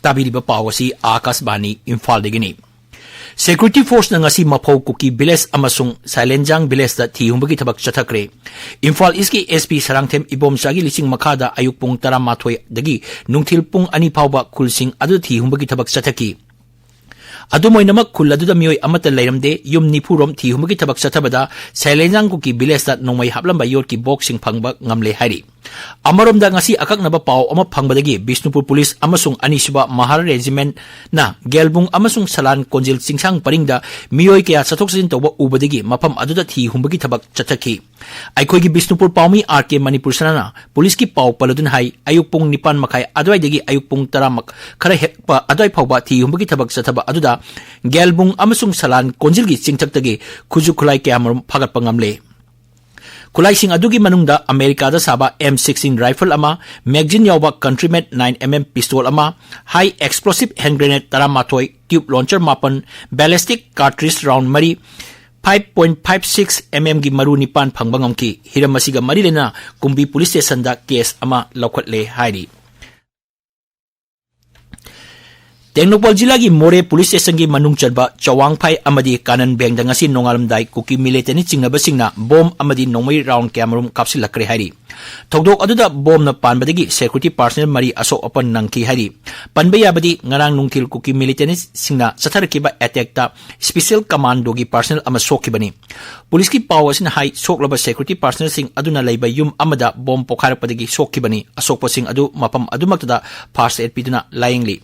ꯇꯥꯕꯤꯔꯤꯕ ꯄꯥꯎ ꯑꯁꯤ ꯑꯥꯀꯥꯁꯕꯥꯅꯤ ꯏꯝꯐꯥꯜꯗꯒꯤꯅꯤ꯫ Security forceꯅ ꯉꯁꯤ ꯃꯐꯧ ꯀꯨꯀꯤ village ꯑꯃꯁꯨꯡ ꯁꯥꯏꯂꯦꯟꯖꯥꯡ villageꯇ ꯊꯤ ꯍꯨꯝꯕꯒꯤ ꯊꯕꯛ ꯆꯠꯊꯈ꯭ꯔꯦ꯫ ꯏꯝꯐꯥꯜ Eastꯀꯤ SP ꯁꯔꯥꯡꯊꯦꯝ ꯏꯕꯣꯝꯆꯥꯒꯤ ꯂꯤꯁꯤꯡ ꯃꯈꯥꯗ ꯑꯌꯨꯛ ꯄꯨꯡ ꯇꯔꯥꯃꯥꯊꯣꯏꯗꯒꯤ ꯅꯨꯡꯊꯤꯜ ꯄꯨꯡ ꯑꯅꯤ ꯐꯥꯎꯕ ꯈꯨꯜꯁꯤꯡ ꯑꯗꯨꯗ ꯊꯤ ꯍꯨꯝꯕꯒꯤ ꯊꯕꯛ ꯆꯠꯊꯈꯤ꯫ ꯑꯗꯨꯝ ꯑꯣꯏꯅꯃꯛ, ꯈꯨꯜ ꯑꯗꯨꯗ ꯃꯤꯑꯣꯏ ꯑꯃꯠꯇ ꯂꯩꯔꯝꯗꯦ꯫ ꯌꯨꯝ ꯅꯤꯐꯨ ꯔꯣꯝ ꯊꯤ ꯍꯨꯝꯕꯒꯤ ꯊꯕꯛ ꯆꯠꯊꯕꯗ ꯁꯥꯏꯂꯦꯟꯖꯥꯡ ꯀꯨꯀꯤ villageꯇ ꯅꯣꯡꯃꯩ ꯍꯥꯞꯂꯝꯕ ꯌꯣꯠꯀꯤ boxꯁꯤꯡ ꯐꯪꯕ ꯉꯝꯂꯦ ꯍꯥꯏꯔꯤ꯫ ꯑꯃꯔꯣꯝꯗ, ꯉꯁꯤ ꯑꯀꯛꯅꯕ ꯄꯥꯎ ꯑꯃ ꯐꯪꯕꯗꯒꯤ ꯕꯤꯁꯅꯨꯄꯨꯔ police ꯑꯃꯁꯨꯡ ꯑꯅꯤꯁꯨꯕ ꯃꯍꯥꯔ regimentꯅ ꯒꯦꯜꯕꯨꯡ ꯑꯃꯁꯨꯡ ꯁꯂꯥꯟ ꯀꯣꯟꯖꯤꯜ ꯆꯤꯡꯁꯥꯡ ꯄꯔꯤꯡꯗ ꯃꯤꯑꯣꯏ ꯀꯌꯥ ꯆꯠꯊꯣꯛ ꯆꯠꯁꯤꯟ ꯇꯧꯕ ꯎꯕꯗꯒꯤ ꯃꯐꯝ ꯑꯗꯨꯗ ꯊꯤ ꯍꯨꯝꯕꯒꯤ ꯊꯕꯛ ꯆꯠꯊꯈꯤ꯫ ꯑꯩꯈꯣꯏꯒꯤ ꯕꯤꯁꯅꯨꯄꯨꯔ ꯄꯥꯎꯃꯤ R K ꯃꯅꯤꯄꯨꯔ ꯁꯅꯥꯅ policeꯀꯤ ꯄꯥꯎ ꯄꯜꯂꯗꯨꯅ ꯍꯥꯏ, ꯑꯌꯨꯛ ꯄꯨꯡ ꯅꯤꯄꯥꯟ ꯃꯈꯥꯏ ꯑꯗꯨꯋꯥꯏꯗꯒꯤ ꯑꯌꯨꯛ ꯄꯨꯡ ꯇꯔꯥ ꯃꯛ-, ꯈꯔ ꯍꯦꯛꯄ ꯑꯗꯨꯋꯥꯏ ꯐꯥꯎꯕ ꯊꯤ ꯍꯨꯝꯕꯒꯤ ꯊꯕꯛ ꯆꯠꯊꯕ ꯑꯗꯨꯗ ꯒꯦꯜꯕꯨꯡ ꯑꯃꯁꯨꯡ ꯁꯂꯥꯟ ꯀꯣꯟꯖꯤꯜꯒꯤ ꯆꯤꯡꯊꯛꯇꯒꯤ ꯈꯨꯠꯁꯨ ꯈꯨꯠꯂꯥꯏ ꯀꯌꯥꯃꯔꯨꯝ ꯐꯥꯒꯠꯄ ꯉꯝꯂꯦ꯫ ꯈꯨꯠꯂꯥꯏꯁꯤꯡ ꯑꯗꯨꯒꯤ ꯃꯅꯨꯡꯗ ꯑꯃꯦꯔꯤꯀꯥꯗ ꯁꯥꯕ M sixteen rifle ꯑꯃ, magazine ꯌꯥꯎꯕ Countryman nine MM pistol ꯑꯃ, high explosive hand grenade ꯇꯔꯥꯃꯥꯊꯣꯏ, tube launcher ꯃꯥꯄꯟ, ballistic cartridge round ꯃꯔꯤ, five point five six MM ꯒꯤ ꯃꯔꯨ ꯅꯤꯄꯥꯟ ꯐꯪꯕ ꯉꯝꯈꯤ꯫ ꯍꯤꯔꯝ ꯑꯁꯤꯒ ꯃꯔꯤ ꯂꯩꯅꯅ ꯀꯨꯝꯕꯤ police stationꯗ case ꯑꯃ ꯂꯧꯈꯠꯂꯦ ꯍꯥꯏꯔꯤ꯫ ꯇꯦꯡꯅꯧꯄꯜ ꯖꯤꯂꯥꯒꯤ ꯃꯣꯔꯦ ꯄꯨꯂꯤꯁ ꯁ꯭ꯇꯦꯁꯟꯒꯤ ꯃꯅꯨꯡ ꯆꯟꯕ ꯆꯋꯥꯡꯐꯥꯏ ꯑꯃꯗꯤ ꯀꯥꯅꯟ ꯕꯦꯡꯗ ꯉꯁꯤ ꯅꯣꯡꯉꯥꯜꯂꯝꯗꯥꯏ ꯀꯨꯀꯤ ꯃꯤꯂꯤꯇꯦꯟꯠ ꯆꯤꯡꯅꯕꯁꯤꯡꯅ ꯕꯣꯝ ꯑꯃꯗꯤ ꯅꯣꯡꯃꯩ ꯔꯥꯎꯟ ꯀꯌꯥꯃꯔꯨꯝ ꯀꯥꯞꯁꯤꯜꯂꯛꯈ꯭ꯔꯦ ꯍꯥꯏꯔꯤ꯫ ꯊꯧꯗꯣꯛ ꯑꯗꯨꯗ ꯕꯣꯝꯅ ꯄꯥꯟꯕꯗꯒꯤ ꯁꯦꯀ꯭ꯌꯨꯔꯤꯇꯤ ꯄꯥꯔꯁꯅꯦꯜ ꯃꯔꯤ ꯑꯁꯣꯛ ꯑꯄꯟ ꯅꯪꯈꯤ ꯍꯥꯏꯔꯤ꯫ ꯄꯟꯕ ꯌꯥꯕꯗꯤ ꯉꯔꯥꯡ ꯅꯨꯡꯊꯤꯜ ꯀꯨꯀꯤ ꯃꯤꯂꯤꯇꯦꯟꯠꯁꯤꯡꯅ ꯆꯠꯊꯔꯛꯈꯤꯕ ꯑꯦꯇꯦꯛꯇ ꯁ꯭ꯄꯦꯁꯤꯌꯦꯜ ꯀꯃꯥꯟꯗꯣꯒꯤ ꯄꯥꯔꯁꯅꯦꯜ ꯑꯃ ꯁꯣꯛꯈꯤꯕꯅꯤ꯫ ꯄꯨꯂꯤꯁꯀꯤ ꯄꯥꯎ ꯑꯁꯤꯅ ꯍꯥꯏ, ꯁꯣꯛꯂꯕ ꯁꯦꯀ꯭ꯌꯨꯔꯤꯇꯤ ꯄꯥꯔꯁꯅꯦꯜꯁꯤꯡ ꯑꯗꯨꯅ ꯂꯩꯕ ꯌꯨꯝ ꯑꯃꯗ ꯕꯣꯝ ꯄꯣꯈꯥꯏꯔꯛꯄꯗꯒꯤ ꯁꯣꯛꯈꯤꯕꯅꯤ꯫ ꯑꯁꯣꯛꯄꯁꯤꯡ ꯑꯗꯨ ꯃꯐꯝ ꯑꯗꯨꯃꯛꯇꯗ ꯐꯥꯔꯁ ꯑꯦꯗ ꯄꯤꯗꯨꯅ ꯂꯥꯌꯦꯡꯂꯤ꯫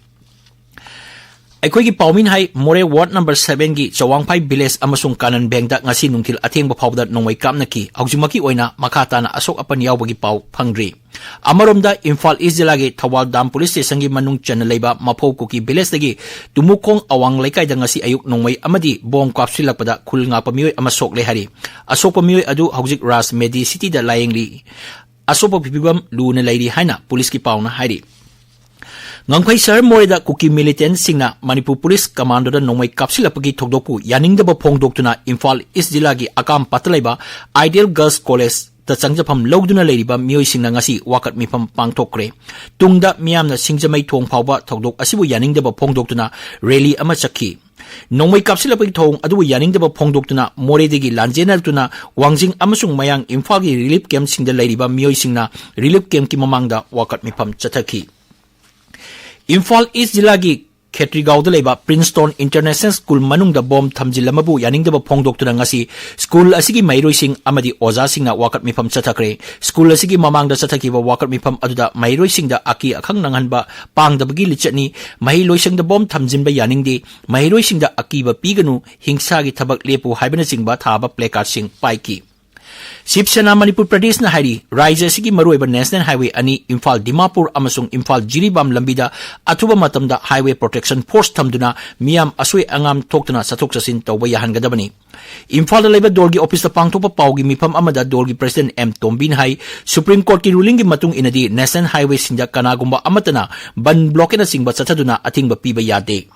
ꯑꯩꯈꯣꯏꯒꯤ ꯄꯥꯎꯃꯤꯅ ꯍꯥꯏ, ꯃꯣꯔꯦ ꯋꯥꯔꯗ ꯅꯝꯕꯔ ꯁꯚꯦꯟꯒꯤ ꯆꯋꯥꯡꯐꯥꯏ ꯚꯤꯂꯦꯖ ꯑꯃꯁꯨꯡ ꯀꯥꯅꯟ ꯕꯦꯡꯗ ꯉꯁꯤ ꯅꯨꯡꯊꯤꯜ ꯑꯊꯦꯡꯕ ꯐꯥꯎꯕꯗ ꯅꯣꯡꯃꯩ ꯀꯥꯞꯅꯈꯤ꯫ ꯍꯧꯖꯤꯛꯃꯛꯀꯤ ꯑꯣꯏꯅ ꯃꯈꯥ ꯇꯥꯅ ꯑꯁꯣꯛ ꯑꯄꯟ ꯌꯥꯎꯕꯒꯤ ꯄꯥꯎ ꯐꯪꯗ꯭ꯔꯤ꯫ ꯑꯃꯔꯣꯝꯗ, ꯏꯝꯐꯥꯜ ꯏꯁ ꯖꯤꯂꯥꯒꯤ ꯊꯧꯕꯥꯜ ꯗꯥꯝ ꯄꯨꯂꯤꯁ ꯁ꯭ꯇꯦꯁꯟꯒꯤ ꯃꯅꯨꯡ ꯆꯟꯅ ꯂꯩꯕ ꯃꯐꯧ ꯀꯨꯀꯤ ꯚꯤꯂꯦꯖꯇꯒꯤ ꯇꯨꯃꯨꯈꯣꯡ ꯑꯋꯥꯡ ꯂꯩꯀꯥꯏꯗ ꯉꯁꯤ ꯑꯌꯨꯛ ꯅꯣꯡꯃꯩ ꯑꯃꯗꯤ ꯕꯣꯝ ꯀꯥꯞꯁꯤꯜꯂꯛꯄꯗ ꯈꯨꯜ ꯉꯥꯛꯄ ꯃꯤꯑꯣꯏ ꯑꯃ ꯁꯣꯛꯂꯦ ꯍꯥꯏꯔꯤ꯫ ꯑꯁꯣꯛꯄ ꯃꯤꯑꯣꯏ ꯑꯗꯨ ꯍꯧꯖꯤꯛ ꯔꯥꯖ ꯃꯦꯗꯤ ꯁꯤꯇꯤꯗ ꯂꯥꯌꯦꯡꯂꯤ꯫ ꯑꯁꯣꯛꯄ ꯐꯤꯕꯝ ꯂꯨꯅ ꯂꯩꯔꯤ ꯍꯥꯏꯅ ꯄꯨꯂꯤꯁꯀꯤ ꯄꯥꯎꯅ ꯍꯥꯏꯔꯤ꯫ ꯉꯝꯈꯩ ꯁꯍꯔ ꯃꯣꯔꯦꯗ ꯀꯨꯀꯤ ꯃꯤꯂꯤꯇꯦꯟꯠꯁꯤꯡꯅ ꯃꯅꯤꯄꯨꯔ ꯄꯨꯂꯤꯁ ꯀꯃꯥꯟꯗꯣꯗ ꯅꯣꯡꯃꯩ ꯀꯥꯞꯁꯤꯜꯂꯛꯄꯒꯤ ꯊꯧꯗꯣꯛꯄꯨ ꯌꯥꯅꯤꯡꯗꯕ ꯐꯣꯡꯗꯣꯛꯇꯨꯅ ꯏꯝꯐꯥꯜ ꯏꯁ ꯖꯤꯂꯥꯒꯤ ꯑꯀꯥꯝꯄꯥꯠꯇ ꯂꯩꯕ ꯑꯥꯏꯗꯤꯌꯦꯜ ꯒꯔꯜꯁ ꯀꯣꯂꯦꯖꯇ ꯆꯪꯖꯐꯝ ꯂꯧꯗꯨꯅ ꯂꯩꯔꯤꯕ ꯃꯤꯑꯣꯏꯁꯤꯡꯅ ꯉꯁꯤ ꯋꯥꯀꯠ ꯃꯤꯐꯝ ꯄꯥꯡꯊꯣꯛꯈ꯭ꯔꯦ꯫ ꯇꯨꯡꯗ ꯃꯤꯌꯥꯝꯅ ꯁꯤꯡꯖꯃꯩ ꯊꯣꯡ ꯐꯥꯎꯕ ꯊꯧꯗꯣꯛ ꯑꯁꯤꯕꯨ ꯌꯥꯅꯤꯡꯗꯕ ꯐꯣꯡꯗꯣꯛꯇꯨꯅ ꯔꯦꯂꯤ ꯑꯃ ꯆꯠꯈꯤ꯫ ꯅꯣꯡꯃꯩ ꯀꯥꯞꯁꯤꯜꯂꯛꯄꯒꯤ ꯊꯧꯑꯣꯡ ꯑꯗꯨꯕꯨ ꯌꯥꯅꯤꯡꯗꯕ ꯐꯣꯡꯗꯣꯛꯇꯨꯅ ꯃꯣꯔꯦꯗꯒꯤ ꯂꯥꯟꯖꯦꯟꯅꯔꯛꯇꯨꯅ ꯋꯥꯡꯖꯤꯡ ꯑꯃꯁꯨꯡ ꯃꯌꯥꯡ ꯏꯝꯐꯥꯜꯒꯤ ꯔꯤꯂꯤꯐ ꯀꯦꯝꯞꯁꯤꯡꯗ ꯂꯩꯔꯤꯕ ꯃꯤꯑꯣꯏꯁꯤꯡꯅ ꯔꯤꯂꯤꯐ ꯀꯦꯝꯞꯀꯤ ꯃꯃꯥꯡꯗ ꯋꯥꯀꯠ ꯃꯤꯐꯝ ꯆꯠꯊꯈꯤ꯫ ꯏꯝꯐꯥꯜ ꯏꯁ ꯖꯤꯂꯥꯒꯤ ꯈꯦꯇ꯭ꯔꯤꯒꯥꯎꯗ ꯂꯩꯕ ꯄ꯭ꯔꯤꯟꯁꯇꯣꯟ ꯏꯟꯇꯔꯅꯦꯁꯅꯦꯜ ꯁ꯭ꯀꯨꯜ ꯃꯅꯨꯡꯗ ꯕꯣꯝ ꯊꯝꯖꯤꯜꯂꯝꯕꯕꯨ ꯌꯥꯅꯤꯡꯗꯕ ꯐꯣꯡꯗꯣꯛꯇꯨꯅ ꯉꯁꯤ ꯁ꯭ꯀꯨꯜ ꯑꯁꯤꯒꯤ ꯃꯍꯩꯔꯣꯏꯁꯤꯡ ꯑꯃꯗꯤ ꯑꯣꯖꯥꯁꯤꯡꯅ ꯋꯥꯀꯠ ꯃꯤꯐꯝ ꯆꯠꯊꯈ꯭ꯔꯦ꯫ ꯁ꯭ꯀꯨꯜ ꯑꯁꯤꯒꯤ ꯃꯃꯥꯡꯗ ꯆꯠꯊꯈꯤꯕ ꯋꯥꯀꯠ ꯃꯤꯐꯝ ꯑꯗꯨꯗ ꯃꯍꯩꯔꯣꯏꯁꯤꯡꯗ ꯑꯀꯤ ꯑꯈꯪ ꯅꯪꯍꯟꯕ ꯄꯥꯡꯗꯕꯒꯤ ꯂꯤꯆꯠꯅꯤ, ꯃꯍꯩ ꯂꯣꯏꯁꯪꯗ ꯕꯣꯝ ꯊꯝꯖꯤꯟꯕ ꯌꯥꯅꯤꯡꯗꯦ, ꯃꯍꯩꯔꯣꯏꯁꯤꯡꯗ ꯑꯀꯤꯕ ꯄꯤꯒꯅꯨ, ꯍꯤꯡꯁꯥꯒꯤ ꯊꯕꯛ ꯂꯦꯞꯄꯨ ꯍꯥꯏꯕꯅꯆꯤꯡꯕ ꯊꯥꯕ ꯄ꯭ꯂꯦꯀꯥꯔꯗꯁꯤꯡ ꯄꯥꯏꯈꯤ꯫ ꯁꯤꯕ ꯁꯦꯅꯥ ꯃꯅꯤꯄꯨꯔ ꯄ꯭ꯔꯗꯦꯁꯅ ꯍꯥꯏꯔꯤ, ꯔꯥꯖ꯭ꯌ ꯑꯁꯤꯒꯤ ꯃꯔꯨꯑꯣꯏꯕ ꯅꯦꯁꯅꯦꯜ ꯍꯥꯏꯋꯦ ꯑꯅꯤ, ꯏꯝꯐꯥꯜ ꯗꯤꯃꯥꯄꯨꯔ ꯑꯃꯁꯨꯡ ꯏꯝꯐꯥꯜ ꯖꯤꯔꯤꯕꯥꯝ ꯂꯝꯕꯤꯗ ꯑꯊꯨꯕ ꯃꯇꯝꯗ ꯍꯥꯏꯋꯦ ꯄ꯭ꯔꯣꯇꯦꯛꯁꯟ ꯐꯣꯔꯁ ꯊꯝꯗꯨꯅ ꯃꯤꯌꯥꯝ ꯑꯁꯣꯏ ꯑꯉꯥꯝ ꯊꯣꯛꯇꯅ ꯆꯠꯊꯣꯛ ꯆꯠꯁꯤꯟ ꯇꯧꯕ ꯌꯥꯍꯟꯒꯗꯕꯅꯤ꯫ ꯏꯝꯐꯥꯜꯗ ꯂꯩꯕ ꯗꯣꯜꯒꯤ ꯑꯣꯐꯤꯁꯇ ꯄꯥꯡꯊꯣꯛꯄ ꯄꯥꯎꯒꯤ ꯃꯤꯐꯝ ꯑꯃꯗ ꯗꯣꯜꯒꯤ ꯄ꯭ꯔꯁꯤꯗꯦꯟꯠ ꯑꯦꯝ ꯇꯣꯝꯕꯤꯅ ꯍꯥꯏ, ꯁꯨꯄ꯭ꯔꯤꯝ ꯀꯣꯔꯠꯀꯤ ꯔꯨꯂꯤꯡꯒꯤ ꯃꯇꯨꯡ ꯏꯟꯅꯗꯤ ꯅꯦꯁꯅꯦꯜ ꯍꯥꯏꯋꯦꯁꯤꯡꯗ ꯀꯅꯥꯒꯨꯝꯕ ꯑꯃꯠꯇꯅ ꯕꯟ ꯕ꯭ꯂꯣꯀꯦꯠꯅꯆꯤꯡꯕ ꯆꯠꯊꯗꯨꯅ ꯑꯊꯤꯡꯕ ꯄꯤꯕ ꯌꯥꯗꯦ꯫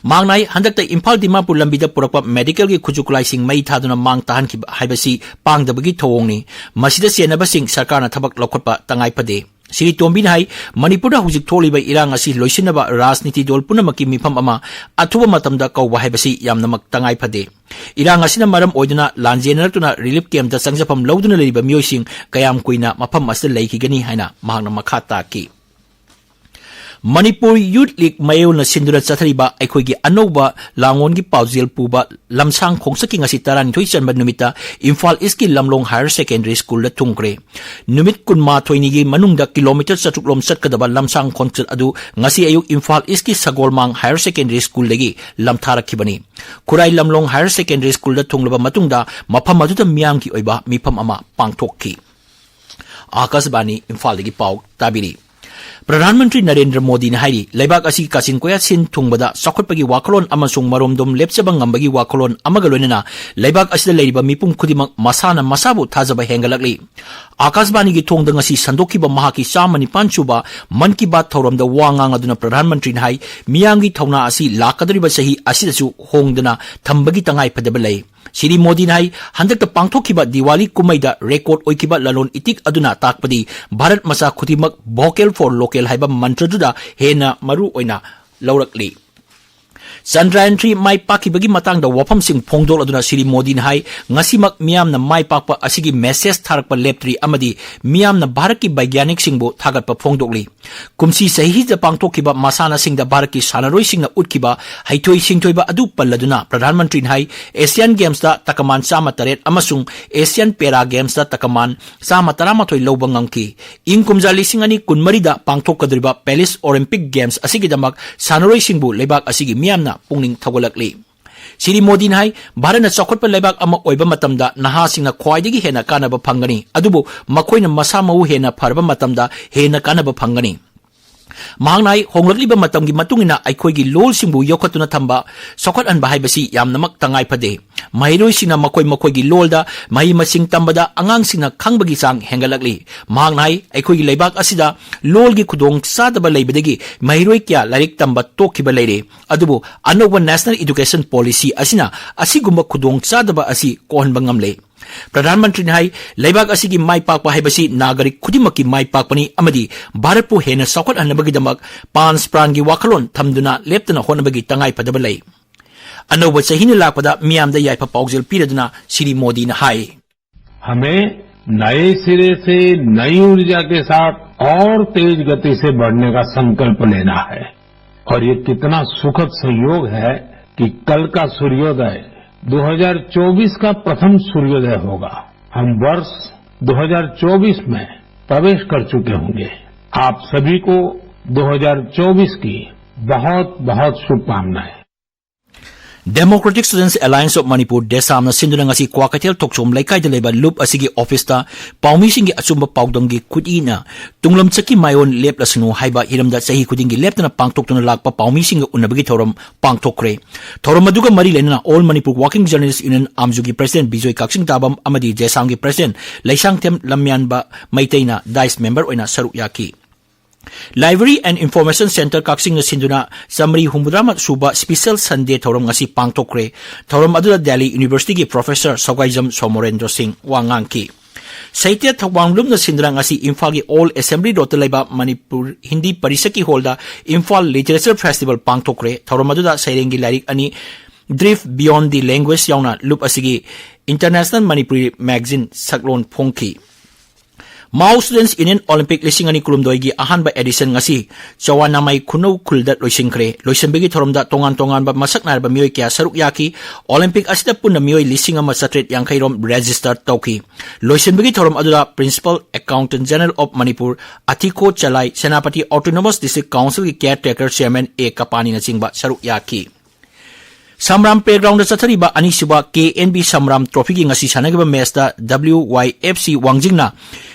ꯃꯍꯥꯛꯅ ꯍꯥꯏ, ꯍꯟꯗꯛꯇ ꯏꯝꯐꯥꯜ ꯗꯤꯃꯥꯄꯨꯔ ꯂꯝꯕꯤꯗ ꯄꯨꯔꯛꯄ ꯃꯦꯗꯤꯀꯦꯜꯒꯤ ꯈꯨꯠꯁꯨ ꯈꯨꯠꯂꯥꯏꯁꯤꯡ ꯃꯩ ꯊꯥꯗꯨꯅ ꯃꯥꯡ ꯇꯥꯍꯟꯈꯤꯕ ꯍꯥꯏꯕꯁꯤ ꯄꯥꯡꯗꯕꯒꯤ ꯊꯧꯑꯣꯡꯅꯤ꯫ ꯃꯁꯤꯗ ꯆꯦꯟꯅꯕꯁꯤꯡ ꯁꯔꯀꯥꯔꯅ ꯊꯕꯛ ꯂꯧꯈꯠꯄ ꯇꯉꯥꯏ ꯐꯗꯦ꯫ ꯁ꯭ꯔꯤ ꯇꯣꯝꯕꯤꯅ ꯍꯥꯏ, ꯃꯅꯤꯄꯨꯔꯗ ꯍꯧꯖꯤꯛ ꯊꯣꯛꯂꯤꯕ ꯏꯔꯥꯡ ꯑꯁꯤ ꯂꯣꯏꯁꯤꯟꯅꯕ ꯔꯥꯖꯅꯤꯇꯤ ꯗꯣꯜ ꯄꯨꯝꯅꯃꯛꯀꯤ ꯃꯤꯐꯝ ꯑꯃ ꯑꯊꯨꯕ ꯃꯇꯝꯗ ꯀꯧꯕ ꯍꯥꯏꯕꯁꯤ ꯌꯥꯝꯅꯃꯛ ꯇꯉꯥꯏ ꯐꯗꯦ꯫ ꯏꯔꯥꯡ ꯑꯁꯤꯅ ꯃꯔꯝ ꯑꯣꯏꯗꯨꯅ ꯂꯥꯟꯖꯦꯟꯅꯔꯛꯇꯨꯅ ꯔꯤꯂꯤꯐ ꯀꯦꯝꯞꯇ ꯆꯪꯖꯐꯝ ꯂꯧꯗꯨꯅ ꯂꯩꯔꯤꯕ ꯃꯤꯑꯣꯏꯁꯤꯡ ꯀꯌꯥꯝ ꯀꯨꯏꯅ ꯃꯐꯝ ꯑꯁꯤꯗ ꯂꯩꯈꯤꯒꯅꯤ ꯍꯥꯏꯅ ꯃꯍꯥꯛꯅ ꯃꯈꯥ ꯇꯥꯈꯤ꯫ ꯃꯅꯤꯄꯨꯔ ꯌꯨꯊ ꯂꯤꯒ ꯃꯥꯌꯣꯜꯅ ꯁꯤꯟꯗꯨꯅ ꯆꯠꯊꯔꯤꯕ ꯑꯩꯈꯣꯏꯒꯤ ꯑꯅꯧꯕ ꯂꯥꯡꯑꯣꯟꯒꯤ ꯄꯥꯎꯖꯦꯜ ꯄꯨꯕ ꯂꯝꯁꯥꯡ ꯈꯣꯡꯆꯠꯀꯤ ꯉꯁꯤ ꯇꯔꯥꯅꯤꯊꯣꯏ ꯆꯟꯕ ꯅꯨꯃꯤꯠꯇ ꯏꯝꯐꯥꯜ ꯏꯁꯀꯤ ꯂꯝꯂꯣꯡ ꯍꯥꯌꯔ ꯁꯦꯀꯦꯟꯗꯔꯤ ꯁ꯭ꯀꯨꯜꯗ ꯊꯨꯡꯈ꯭ꯔꯦ꯫ ꯅꯨꯃꯤꯠ ꯀꯨꯟꯃꯥꯊꯣꯏꯅꯤꯒꯤ ꯃꯅꯨꯡꯗ ꯀꯤꯂꯣꯃꯤꯇꯔ ꯆꯥꯇ꯭ꯔꯨꯛ ꯂꯣꯝ ꯆꯠꯀꯗꯕ ꯂꯝꯁꯥꯡ ꯈꯣꯡꯆꯠ ꯑꯗꯨ ꯉꯁꯤ ꯑꯌꯨꯛ ꯏꯝꯐꯥꯜ ꯏꯁꯀꯤ ꯁꯒꯣꯜꯃꯥꯡ ꯍꯥꯌꯔ ꯁꯦꯀꯦꯟꯗꯔꯤ ꯁ꯭ꯀꯨꯜꯗꯒꯤ ꯂꯝꯊꯥꯔꯛꯈꯤꯕꯅꯤ꯫ ꯈꯨꯔꯥꯏ ꯂꯝꯂꯣꯡ ꯍꯥꯌꯔ ꯁꯦꯀꯦꯟꯗꯔꯤ ꯁ꯭ꯀꯨꯜꯗ ꯊꯨꯡꯂꯕ ꯃꯇꯨꯡꯗ ꯃꯐꯝ ꯑꯗꯨꯗ ꯃꯤꯌꯥꯝꯒꯤ ꯑꯣꯏꯕ ꯃꯤꯐꯝ ꯑꯃ ꯄꯥꯡꯊꯣꯛꯈꯤ꯫ ꯑꯥꯀꯥꯁꯕꯥꯅꯤ ꯏꯝꯐꯥꯜꯗꯒꯤ ꯄꯥꯎ ꯇꯥꯕꯤꯔꯤ꯫ ꯄ꯭ꯔꯙꯥꯟ ꯃꯟꯇ꯭ꯔꯤ ꯅꯔꯦꯟꯗ꯭ꯔ ꯃꯣꯗꯤꯅ ꯍꯥꯏꯔꯤ, ꯂꯩꯕꯥꯛ ꯑꯁꯤꯒꯤ ꯀꯥꯆꯤꯟ ꯀꯣꯌꯥ ꯁꯤꯟ ꯊꯨꯡꯕꯗ ꯆꯥꯎꯈꯠꯄꯒꯤ ꯋꯥꯈꯜꯂꯣꯟ ꯑꯃꯁꯨꯡ ꯃꯔꯣꯝꯗꯣꯝ ꯂꯦꯞꯆꯕ ꯉꯝꯕꯒꯤ ꯋꯥꯈꯜꯂꯣꯟ ꯑꯃꯒ ꯂꯣꯏꯅꯅ ꯂꯩꯕꯥꯛ ꯑꯁꯤꯗ ꯂꯩꯔꯤꯕ ꯃꯤꯄꯨꯝ ꯈꯨꯗꯤꯡꯃꯛ ꯃꯁꯥꯅ ꯃꯁꯥꯕꯨ ꯊꯥꯖꯕ ꯍꯦꯟꯒꯠꯂꯛꯂꯤ꯫ ꯑꯥꯀꯥꯁꯕꯥꯅꯤꯒꯤ ꯊꯣꯡꯗ ꯉꯁꯤ ꯁꯟꯗꯣꯛꯈꯤꯕ ꯃꯍꯥꯛꯀꯤ ꯆꯥꯝꯃ ꯅꯤꯄꯥꯟ ꯁꯨꯕ ꯃꯟ ꯀꯤ ꯕꯥꯠ ꯊꯧꯔꯝꯗ ꯋꯥ ꯉꯥꯡꯗꯨꯅ ꯄ꯭ꯔꯙꯥꯟ ꯃꯟꯇ꯭ꯔꯤꯅ ꯍꯥꯏ, ꯃꯤꯌꯥꯝꯒꯤ ꯊꯧꯅꯥ ꯑꯁꯤ ꯂꯥꯛꯀꯗꯧꯔꯤꯕ ꯆꯍꯤ ꯑꯁꯤꯗꯁꯨ ꯍꯣꯡꯗꯅ ꯊꯝꯕꯒꯤ ꯇꯉꯥꯏ ꯐꯗꯕ ꯂꯩ꯫ ꯁ꯭ꯔꯤ ꯃꯣꯗꯤꯅ ꯍꯥꯏ, ꯍꯟꯗꯛꯇ ꯄꯥꯡꯊꯣꯛꯈꯤꯕ ꯗꯤꯋꯥꯂꯤ ꯀꯨꯝꯍꯩꯗ ꯔꯦꯀꯣꯔꯗ ꯑꯣꯏꯈꯤꯕ ꯂꯂꯣꯟ ꯏꯇꯤꯛ ꯑꯗꯨꯅ ꯇꯥꯛꯄꯗꯤ ꯚꯥꯔꯠ ꯃꯆꯥ ꯈꯨꯗꯤꯡꯃꯛ Vocal for Local ꯍꯥꯏꯕ ꯃꯟꯇ꯭ꯔꯗꯨꯗ ꯍꯦꯟꯅ ꯃꯔꯨ ꯑꯣꯏꯅ ꯂꯧꯔꯛꯂꯤ꯫ ꯆꯟꯗ꯭ꯔꯌꯥꯟ ꯊ꯭ꯔꯤ ꯃꯥꯏ ꯄꯥꯛꯈꯤꯕꯒꯤ ꯃꯇꯥꯡꯗ ꯋꯥꯐꯝꯁꯤꯡ ꯐꯣꯡꯗꯣꯛꯂꯗꯨꯅ ꯁ꯭ꯔꯤ ꯃꯣꯗꯤꯅ ꯍꯥꯏ, ꯉꯁꯤꯃꯛ ꯃꯤꯌꯥꯝꯅ ꯃꯥꯏ ꯄꯥꯛꯄ ꯑꯁꯤꯒꯤ ꯃꯦꯁꯦꯖ ꯊꯥꯔꯛꯄ ꯂꯦꯞꯇ꯭ꯔꯤ ꯑꯃꯗꯤ ꯃꯤꯌꯥꯝꯅ ꯚꯥꯔꯠꯀꯤ ꯕꯩꯒ꯭ꯌꯥꯅꯤꯛꯁꯤꯡꯕꯨ ꯊꯥꯒꯠꯄ ꯐꯣꯡꯗꯣꯛꯂꯤ꯫ ꯀꯨꯝꯁꯤ ꯆꯍꯤꯁꯤꯗ ꯄꯥꯡꯊꯣꯛꯈꯤꯕ ꯃꯁꯥꯟꯅꯁꯤꯡꯗ ꯚꯥꯔꯠꯀꯤ ꯁꯥꯟꯅꯔꯣꯏꯁꯤꯡꯅ ꯎꯠꯈꯤꯕ ꯍꯩꯊꯣꯏ ꯁꯤꯡꯊꯣꯏꯕ ꯑꯗꯨ ꯄꯜꯂꯗꯨꯅ ꯄ꯭ꯔꯙꯥꯟ ꯃꯟꯇ꯭ꯔꯤꯅ ꯍꯥꯏ, ꯑꯦꯁꯤꯌꯥꯟ ꯒꯦꯝꯁꯇ ꯇꯀꯃꯥꯟ ꯆꯥꯝꯃ ꯇꯔꯦꯠ ꯑꯃꯁꯨꯡ ꯑꯦꯁꯤꯌꯥꯟ ꯄꯦꯔꯥ ꯒꯦꯝꯁꯇ ꯇꯀꯃꯥꯟ ꯆꯥꯝꯃ ꯇꯔꯥꯃꯥꯊꯣꯏ ꯂꯧꯕ ꯉꯝꯈꯤ꯫ ꯏꯪ ꯀꯨꯝꯖꯥ ꯂꯤꯁꯤꯡ ꯑꯅꯤ ꯀꯨꯟꯃꯔꯤꯗ ꯄꯥꯡꯊꯣꯛꯀꯗꯧꯔꯤꯕ ꯄꯦꯔꯤꯁ ꯑꯣꯂꯤꯝꯄꯤꯛ ꯒꯦꯝꯁ ꯑꯁꯤꯒꯤꯗꯃꯛ ꯁꯥꯟꯅꯔꯣꯏꯁꯤꯡꯕꯨ ꯂꯩꯕꯥꯛ ꯑꯁꯤꯒꯤ ꯃꯤꯌꯥꯝꯅ ꯄꯨꯛꯅꯤꯡ ꯊꯧꯒꯠꯂꯛꯂꯤ꯫ ꯁ꯭ꯔꯤ ꯃꯣꯗꯤꯅ ꯍꯥꯏ, ꯚꯥꯔꯠꯅ ꯆꯥꯎꯈꯠꯄ ꯂꯩꯕꯥꯛ ꯑꯃ ꯑꯣꯏꯕ ꯃꯇꯝꯗ ꯅꯍꯥꯁꯤꯡꯅ ꯈ꯭ꯋꯥꯏꯗꯒꯤ ꯍꯦꯟꯅ ꯀꯥꯟꯅꯕ ꯐꯪꯒꯅꯤ, ꯑꯗꯨꯕꯨ ꯃꯈꯣꯏꯅ ꯃꯁꯥ ꯃꯎ ꯍꯦꯟꯅ ꯐꯔꯕ ꯃꯇꯝꯗ ꯍꯦꯟꯅ ꯀꯥꯟꯅꯕ ꯐꯪꯒꯅꯤ꯫ ꯃꯍꯥꯛꯅ ꯍꯥꯏ, ꯍꯣꯡꯂꯛꯂꯤꯕ ꯃꯇꯝꯒꯤ ꯃꯇꯨꯡ ꯏꯟꯅ ꯑꯩꯈꯣꯏꯒꯤ ꯂꯣꯜꯁꯤꯡꯕꯨ ꯌꯣꯛꯈꯠꯇꯨꯅ ꯊꯝꯕ, ꯆꯥꯎꯈꯠꯍꯟꯕ ꯍꯥꯏꯕꯁꯤ ꯌꯥꯝꯅꯃꯛ ꯇꯉꯥꯏ ꯐꯗꯦ꯫ ꯃꯍꯩꯔꯣꯏꯁꯤꯡꯅ ꯃꯈꯣꯏ ꯃꯈꯣꯏꯒꯤ ꯂꯣꯜꯗ ꯃꯍꯩ ꯃꯁꯤꯡ ꯇꯝꯕꯗ ꯑꯉꯥꯡꯁꯤꯡꯅ ꯈꯪꯕꯒꯤ ꯆꯥꯡ ꯍꯦꯟꯒꯠꯂꯛꯂꯤ꯫ ꯃꯍꯥꯛꯅ ꯍꯥꯏ, ꯑꯩꯈꯣꯏꯒꯤ ꯂꯩꯕꯥꯛ ꯑꯁꯤꯗ ꯂꯣꯜꯒꯤ ꯈꯨꯗꯣꯡꯆꯥꯗꯕ ꯂꯩꯕꯗꯒꯤ ꯃꯍꯩꯔꯣꯏ ꯀꯌꯥ ꯂꯥꯏꯔꯤꯛ ꯇꯝꯕ ꯇꯣꯛꯈꯤꯕ ꯂꯩꯔꯦ꯫ ꯑꯗꯨꯕꯨ ꯑꯅꯧꯕ National Education Policy ꯑꯁꯤꯅ ꯑꯁꯤꯒꯨꯝꯕ ꯈꯨꯗꯣꯡꯆꯥꯗꯕ ꯑꯁꯤ ꯀꯣꯛꯍꯟꯕ ꯉꯝꯂꯦ꯫ ꯄ꯭ꯔꯙꯥꯟ ꯃꯟꯇ꯭ꯔꯤꯅ ꯍꯥꯏ, ꯂꯩꯕꯥꯛ ꯑꯁꯤꯒꯤ ꯃꯥꯏ ꯄꯥꯛꯄ ꯍꯥꯏꯕꯁꯤ ꯅꯥꯒꯔꯤꯛ ꯈꯨꯗꯤꯡꯃꯛꯀꯤ ꯃꯥꯏ ꯄꯥꯛꯄꯅꯤ ꯑꯃꯗꯤ ꯚꯥꯔꯠꯄꯨ ꯍꯦꯟꯅ ꯆꯥꯎꯈꯠꯍꯟꯅꯕꯒꯤꯗꯃꯛ ꯄꯥꯟꯁ ꯄ꯭ꯔꯥꯟꯒꯤ ꯋꯥꯈꯜꯂꯣꯟ ꯊꯝꯗꯨꯅ ꯂꯦꯞꯇꯅ ꯍꯣꯠꯅꯕꯒꯤ ꯇꯉꯥꯏ ꯐꯗꯕ ꯂꯩ꯫ ꯑꯅꯧꯕ ꯆꯍꯤꯅ ꯂꯥꯛꯄꯗ ꯃꯤꯌꯥꯝꯗ ꯌꯥꯏꯐ ꯄꯥꯎꯖꯦꯜ ꯄꯤꯔꯗꯨꯅ ꯁ꯭ꯔꯤ ꯃꯣꯗꯤꯅ ꯍꯥꯏ, हमें नए सिरे से नई ऊर्जा के साथ और तेज गति से बढ़ने का संकल्प लेना है। और ये कितना सुखद संयोग है कि कल का सूर्योदय दो हज़ार चौबीस का प्रथम सूर्योदय होगा। हम वर्ष दो हज़ार चौबीस में प्रवेश कर चुके होंगे। आप सभी को दो हज़ार चौबीस की बहुत बहुत शुभकामनाएं। Democratic Students Alliance of Manipur, ꯗꯦꯁꯥꯝꯅ ꯁꯤꯟꯗꯨꯅ ꯉꯁꯤ ꯀ꯭ꯋꯥꯀꯩꯊꯦꯜ ꯊꯣꯛꯆꯣꯝ ꯂꯩꯀꯥꯏꯗ ꯂꯩꯕ ꯂꯨꯞ ꯑꯁꯤꯒꯤ ꯑꯣꯐꯤꯁꯇ ꯄꯥꯎꯃꯤꯁꯤꯡꯒꯤ ꯑꯆꯨꯝꯕ ꯄꯥꯎꯗꯝꯒꯤ ꯈꯨꯠꯏꯅ ꯇꯨꯡꯂꯝꯆꯠꯀꯤ ꯃꯥꯏꯑꯣꯟ ꯂꯦꯞꯂꯁꯅꯨ ꯍꯥꯏꯕ ꯍꯤꯔꯝꯗ ꯆꯍꯤ ꯈꯨꯗꯤꯡꯒꯤ ꯂꯦꯞꯇꯅ ꯄꯥꯡꯊꯣꯛꯇꯨꯅ ꯂꯥꯛꯄ ꯄꯥꯎꯃꯤꯁꯤꯡꯒ ꯎꯅꯕꯒꯤ ꯊꯧꯔꯝ ꯄꯥꯡꯊꯣꯛꯈ꯭ꯔꯦ꯫ ꯊꯧꯔꯝ ꯑꯗꯨꯒ ꯃꯔꯤ ꯂꯩꯅꯅ All Manipur Working Journalist Union, ꯑꯥꯝꯖꯨꯒꯤ President Bijoy ꯀꯛꯆꯤꯡ ꯇꯥꯕꯝ ꯑꯃꯗꯤ ꯖꯦꯁꯥꯝꯒꯤ President ꯂꯩꯁꯥꯡꯊꯦꯝ ꯂꯝꯌꯥꯟꯕ ꯃꯩꯇꯩꯅ ꯗꯥꯏꯁ ꯃꯦꯝꯕꯔ ꯑꯣꯏꯅ ꯁꯔꯨꯛ ꯌꯥꯈꯤ꯫ Library and Information Centre ꯀꯛꯆꯤꯡꯅ ꯁꯤꯟꯗꯨꯅ ꯆꯥꯃꯔꯤ ꯍꯨꯝꯐꯨꯇꯔꯥ ꯁꯨꯕ Special Sunday ꯊꯧꯔꯝ ꯉꯁꯤ ꯄꯥꯡꯊꯣꯛꯈ꯭ꯔꯦ꯫ ꯊꯧꯔꯝ ꯑꯗꯨꯗ ꯗꯦꯜꯂꯤ ꯌꯨꯅꯤꯚꯔꯁꯤꯇꯤꯒꯤ ꯄ꯭ꯔꯣꯐꯦꯁꯔ ꯁꯧꯒꯥꯏꯖꯝ ꯁꯣꯃꯣꯔꯦꯟꯗ꯭ꯔꯣ ꯁꯤꯡ ꯋꯥ ꯉꯥꯡꯈꯤ꯫ ꯁꯥꯍꯤꯇ꯭ꯌ ꯊꯧꯕꯥꯜ ꯂꯨꯞꯅ ꯁꯤꯟꯗꯨꯅ ꯉꯁꯤ ꯏꯝꯐꯥꯜꯒꯤ Old Assembly Roadꯇ ꯂꯩꯕ ꯃꯅꯤꯄꯨꯔ ꯍꯤꯟꯗꯤ ꯄꯔꯤꯁꯠꯀꯤ ꯍꯣꯜꯗ ꯏꯝꯐꯥꯜ Literature Festival ꯄꯥꯡꯊꯣꯛꯈ꯭ꯔꯦ꯫ ꯊꯧꯔꯝ ꯑꯗꯨꯗ ꯁꯩꯔꯦꯡꯒꯤ ꯂꯥꯏꯔꯤꯛ ꯑꯅꯤ, Drift Beyond the Language ꯌꯥꯎꯅ ꯂꯨꯞ ꯑꯁꯤꯒꯤ International Manipuri Magazine ꯁꯛꯂꯣꯟ ꯐꯣꯡꯈꯤ꯫ Mao Students Union Olympic ꯂꯤꯁꯤꯡ ꯑꯅꯤ ꯀꯨꯟꯍꯨꯝꯗꯣꯏꯒꯤ ꯑꯍꯥꯟꯕ edition ꯉꯁꯤ ꯆꯋꯥꯅꯥꯃꯥꯏ ꯈꯨꯅꯧ ꯈꯨꯜꯗ ꯂꯣꯏꯁꯤꯟꯈ꯭ꯔꯦ꯫ ꯂꯣꯏꯁꯤꯟꯕꯒꯤ ꯊꯧꯔꯝꯗ ꯇꯣꯉꯥꯟ ꯇꯣꯉꯥꯟꯕ ꯃꯁꯛ ꯅꯥꯏꯔꯕ ꯃꯤꯑꯣꯏ ꯀꯌꯥ ꯁꯔꯨꯛ ꯌꯥꯈꯤ꯫ Olympic ꯑꯁꯤꯗ ꯄꯨꯟꯅ ꯃꯤꯑꯣꯏ ꯂꯤꯁꯤꯡ ꯑꯃ ꯆꯥꯇ꯭ꯔꯦꯠ ꯌꯥꯡꯈꯩ ꯔꯣꯝ register ꯇꯧꯈꯤ꯫ ꯂꯣꯏꯁꯤꯟꯕꯒꯤ ꯊꯧꯔꯝ ꯑꯗꯨꯗ Principal Accountant General of Manipur ꯑꯊꯤꯀꯣ ꯆꯂꯥꯏ, Senapati Autonomous District Councilꯒꯤ caretaker chairman ꯑꯦ ꯀꯄꯥꯅꯤꯅꯆꯤꯡꯕ ꯁꯔꯨꯛ ꯌꯥꯈꯤ꯫ ꯁꯝꯔꯥꯝ playgroundꯗ ꯆꯠꯊꯔꯤꯕ ꯑꯅꯤꯁꯨꯕ ꯀꯦ ꯑꯦꯟ ꯕꯤ ꯁꯝꯔꯥꯝ trophyꯒꯤ ꯉꯁꯤ ꯁꯥꯟꯅꯈꯤꯕ matchꯇ W Y F C ꯋꯥꯡꯖꯤꯡꯅ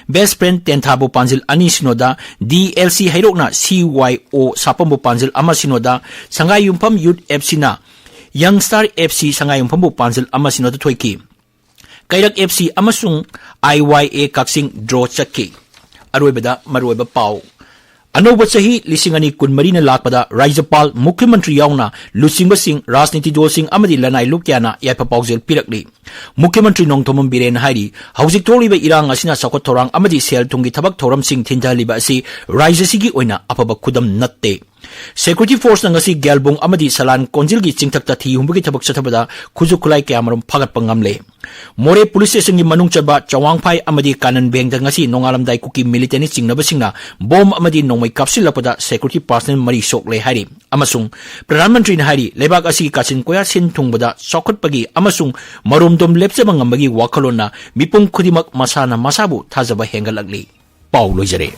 Best Friend ꯇꯦꯟꯊꯥꯕꯨ ꯄꯥꯟꯖꯤꯜ ꯑꯅꯤ ꯁꯤꯅꯣꯗ, D L C ꯍꯩꯔꯣꯛꯅ C Y O ꯁꯥꯄꯝꯕꯨ ꯄꯥꯟꯖꯤꯜ ꯑꯃ ꯁꯤꯅꯣꯗ, ꯁꯉꯥꯏ ꯌꯨꯝꯐꯝ Youth F Cꯅ Young Star F C ꯁꯉꯥꯏ ꯌꯨꯝꯐꯝꯕꯨ ꯄꯥꯟꯖꯤꯜ ꯑꯃ ꯁꯤꯅꯣꯗ ꯊꯣꯏꯈꯤ꯫ ꯀꯩꯔꯛ F C ꯑꯃꯁꯨꯡ I Y A Kakching draw ꯆꯠꯈꯤ꯫ ꯑꯔꯣꯏꯕꯗ ꯃꯔꯨꯑꯣꯏꯕ ꯄꯥꯎ꯫ ꯑꯅꯧꯕ ꯆꯍꯤ ꯂꯤꯁꯤꯡ ꯑꯅꯤ ꯀꯨꯟꯃꯔꯤꯅ ꯂꯥꯛꯄꯗ ꯔꯥꯖ꯭ꯌꯄꯥꯜ, ꯃꯨꯈ꯭ꯌ ꯃꯟꯇ꯭ꯔꯤ ꯌꯥꯎꯅ ꯂꯨꯆꯤꯡꯕꯁꯤꯡ, ꯔꯥꯖꯅꯤꯇꯤ ꯗꯜꯁꯤꯡ ꯑꯃꯗꯤ ꯂꯅꯥꯏ ꯂꯨꯞ ꯀꯌꯥꯅ ꯌꯥꯏꯐ ꯄꯥꯎꯖꯦꯜ ꯄꯤꯔꯛꯂꯤ꯫ ꯃꯨꯈ꯭ꯌ ꯃꯟꯇ꯭ꯔꯤ ꯅꯣꯡꯊꯣꯝꯕꯝ ꯕꯤꯔꯦꯟ ꯍꯥꯏꯔꯤ, ꯍꯧꯖꯤꯛ ꯊꯣꯛꯂꯤꯕ ꯏꯔꯥꯡ ꯑꯁꯤꯅ ꯆꯥꯎꯈꯠ ꯊꯧꯔꯥꯡ ꯑꯃꯗꯤ ꯁꯦꯜ ꯊꯨꯝꯒꯤ ꯊꯕꯛ ꯊꯧꯔꯝꯁꯤꯡ ꯊꯤꯟꯊꯍꯜꯂꯤꯕ ꯑꯁꯤ ꯔꯥꯖ꯭ꯌ ꯑꯁꯤꯒꯤ ꯑꯣꯏꯅ ꯑꯐꯕ ꯈꯨꯗꯝ ꯅꯠꯇꯦ꯫ Security Forceꯅ ꯉꯁꯤ ꯒꯦꯜꯕꯨꯡ ꯑꯃꯗꯤ ꯁꯂꯥꯟ ꯀꯣꯟꯖꯤꯜꯒꯤ ꯆꯤꯡꯊꯛꯇ ꯊꯤ ꯍꯨꯝꯕꯒꯤ ꯊꯕꯛ ꯆꯠꯊꯕꯗ ꯈꯨꯠꯁꯨ ꯈꯨꯠꯂꯥꯏ ꯀꯌꯥꯃꯔꯨꯝ ꯐꯥꯒꯠꯄ ꯉꯝꯂꯦ꯫ ꯃꯣꯔꯦ ꯄꯨꯂꯤꯁ ꯁ꯭ꯇꯦꯁꯟꯒꯤ ꯃꯅꯨꯡ ꯆꯟꯕ ꯆꯋꯥꯡꯐꯥꯏ ꯑꯃꯗꯤ ꯀꯥꯅꯟ ꯚꯦꯡꯗ ꯉꯁꯤ ꯅꯣꯡꯉꯥꯜꯂꯝꯗꯥꯏ ꯀꯨꯀꯤ ꯃꯤꯂꯤꯇꯦꯟꯠꯅ ꯆꯤꯡꯅꯕꯁꯤꯡꯅ ꯕꯣꯝ ꯑꯃꯗꯤ ꯅꯣꯡꯃꯩ ꯀꯥꯞꯁꯤꯜꯂꯛꯄꯗ security personnel ꯃꯔꯤ ꯁꯣꯛꯂꯦ ꯍꯥꯏꯔꯤ꯫ ꯑꯃꯁꯨꯡ ꯄ꯭ꯔꯙꯥꯟ ꯃꯟꯇ꯭ꯔꯤꯅ ꯍꯥꯏꯔꯤ, ꯂꯩꯕꯥꯛ ꯑꯁꯤꯒꯤ ꯀꯥꯆꯤꯟ ꯀꯣꯌꯥ ꯁꯤꯟ ꯊꯨꯡꯕꯗ ꯆꯥꯎꯈꯠꯄꯒꯤ ꯑꯃꯁꯨꯡ ꯃꯔꯣꯝꯗꯣꯝ ꯂꯦꯞꯆꯕ ꯉꯝꯕꯒꯤ ꯋꯥꯈꯜꯂꯣꯟꯅ ꯃꯤꯄꯨꯝ ꯈꯨꯗꯤꯡꯃꯛ ꯃꯁꯥꯅ ꯃꯁꯥꯕꯨ ꯊꯥꯖꯕ ꯍꯦꯟꯒꯠꯂꯛꯂꯤ꯫ ꯄꯥꯎ ꯂꯣꯏꯖꯔꯦ꯫